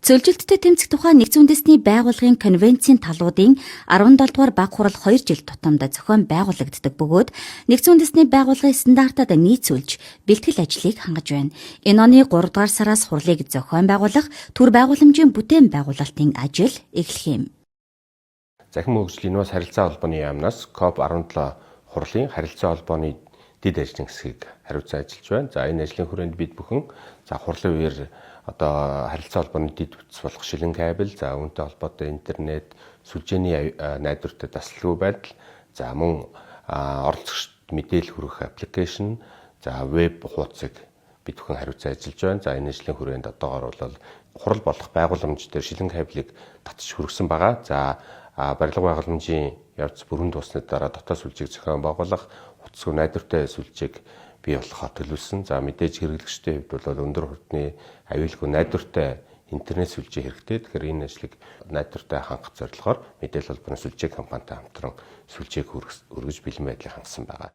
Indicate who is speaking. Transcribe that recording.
Speaker 1: Цөлжилттэй тэмцэх тухай Нэгдсэн Үндэсний Байгууллагын Конвенцийн талуудын 17 дугаар баг хурал 2 жил тутамд зохион байгуулагддаг бөгөөд Нэгдсэн Үндэсний Байгууллагын стандартад нийцүүлж бэлтгэл ажлыг хангаж байна. Энэ оны 3 дугаар сараас хурлыг зохион байгуулах төр байгууламжийн бүтээн байгуулалтын ажил эхлэх юм.
Speaker 2: Захин хөгжлийн инновац харилцаа холбооны яамнаас COP17 хурлын харилцаа холбооны дэд ажлын хэсгийг хариуцсан ажиллаж байна. За, энэ ажлын хүрээнд бид бүхэн за хурлын үеэр одоо харилцаа холбооны дэд бүтц болох шилэн кабель, за үүнтэй холбоотой интернет, сүлжээний найдвартай дасгалгүй байдал, за мөн оролцогчид мэдээлэл хүргэх application, за веб хуудсыг бид бүхэн хариуцсан ажиллаж байна. За, энэ ажлын хүрээнд одоогоор бол хурал болох байгууламж дээр шилэн кабелийг татаж хүргэсэн байгаа. За, барилга байгууламжийн явц бүрэн дууссаны дараа дотоод сүлжээг зохион байгуулах, утасгүй найдвартай сүлжээг бий болохоор төлөвлөсөн. За, мэдээж хэрэглэгчдийн хувьд бол өндөр хурдны аюулгүй найдвартай интернет сүлжээ хэрэгтэй. Тэгэхээр энэ ажлыг найдвартай хангах зорилгоор мэдээлэл холбооны сүлжээ компанитай хамтран сүлжээг хүргэж бэлэн байдлыг хангасан байгаа.